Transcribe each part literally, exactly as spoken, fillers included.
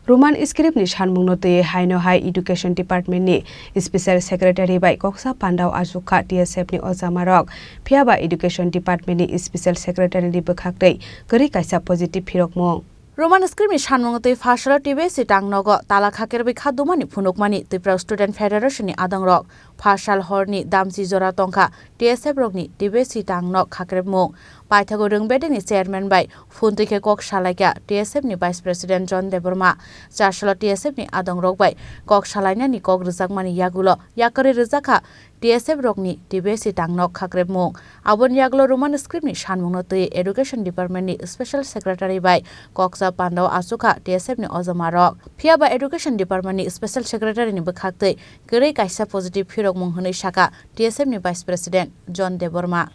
Roman script ni sanmungno twiwi haino hai Education Department ni Special Secretary bai koksa pandao achukha T S F ni ojamarok. Phiyaba Education Department ni Special Secretary ni bwkhaktwi kwrwi kaisa positive phirokmung. Roman script ni sanmungno twi pharsalo T B S C tang nogo tala khakerwi kha dumani phunukmani Tripura Student Federation ni adongrok. Pharsal horni damchi jora tongkha T S F rokni T B S C tang nok khakrebmung. Paithago Rwngbedengni chairman bai phone twi khe kok salaikha T S F ni Vice President John Debbarma. Charsalo T S F ni adongrok bai kok salainani kok rwjakmani yagulo yakarwi rwjakha T S F rokni T B S C tang nok khakrebmung. Aboni yagulo Roman script ni sanmungno twi Education Department ni Special Secretary bai koksa pandao achukha T S F ni ojamarok. Phiyaba Education Department ni Special Secretary ni bwkhaktwi kwrwi kaisa positive phirokmung hwnwi sakha T S F ni Vice President John Debbarma.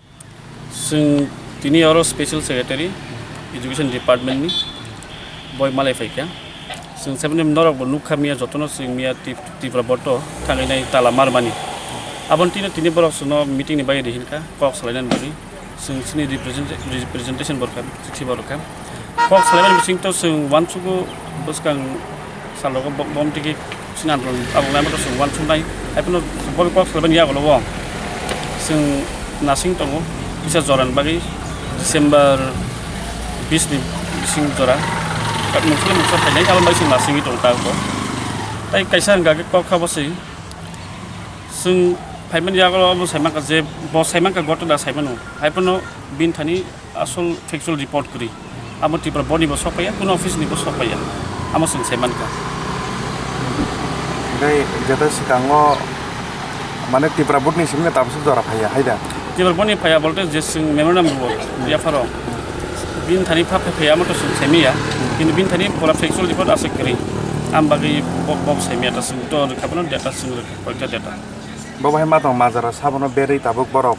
Chwng tini oro Special Secretary Education Department ni boi malai phaikha. Chwng seven norok bo nukha miya jotono chwng miya Trip-, Tripura board o thangwi nai tala marmani. Aboni tini tini borok chwngno meeting ni bagwi rihinkha kok salainani bagwi. Chwng chini represent-, representation borokha, chithi borokha. Kok salaimani bisingto chwng uansukgo bwskang salogo bo-, bom tigi chini andolon abonai moto chwng uansuknai. Haiphano bo kok salaimani yagulo o chwng nasing tongo kisa jorani bagwi December bis ni bising jora. Mungsa mungsa phainai aboni bagwi chwng nasingwi tongo ta bo. Tai kaisa hwnkha khe kok kha bo se chwng phaimani yagulo obo saimankha je bo saimankha gotona saimano. Haiphano bini thani asol factual report kwrwi. Amo Tripura board ni bo sok paiya, kuno office ni bo sok paiya. Amo chwng sai mankha. Tei jeta swkango, mane, Tripura board ni simi tamsok jora phaiya, hai da? Tripura board ni phaiya bolte je chwng memorandum rwo, yapharo. Bini thani pha phai phaiya, amo to chwng sai manya. Kintu bini thani pura factual report aswk kwrwi. Am bagwi bo, bo sai manya ta chwng to rwkha bono data chwng rwkha, koita data. Bo bahai ma tong majra sabono berwi tabuk borok,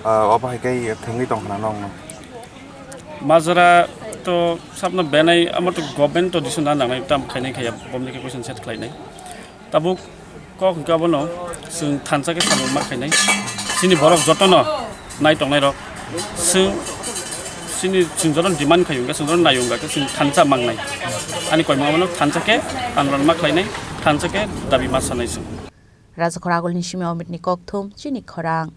ah, obo hai khe thwngwi tong khna nokno. Majra to sabno benai, amo to government to decision na nangnai, tam khainai khaiya, bomni khe question set khlainai. Tabuk kok hwnkhe abono chwng thansa khe samung ma khainai. Chini borok jotono nai tongnai rok chwng chini chwng jotono demand khai hwnkhe chwng jotono nai hwnkhe chwng thansa mangnai. Ani koimung abono thansa khe andolon ma khlainai, thansa khe dabi ma sanai chwng. Rajakhor agulni simi Omitni kokthum chini khorang.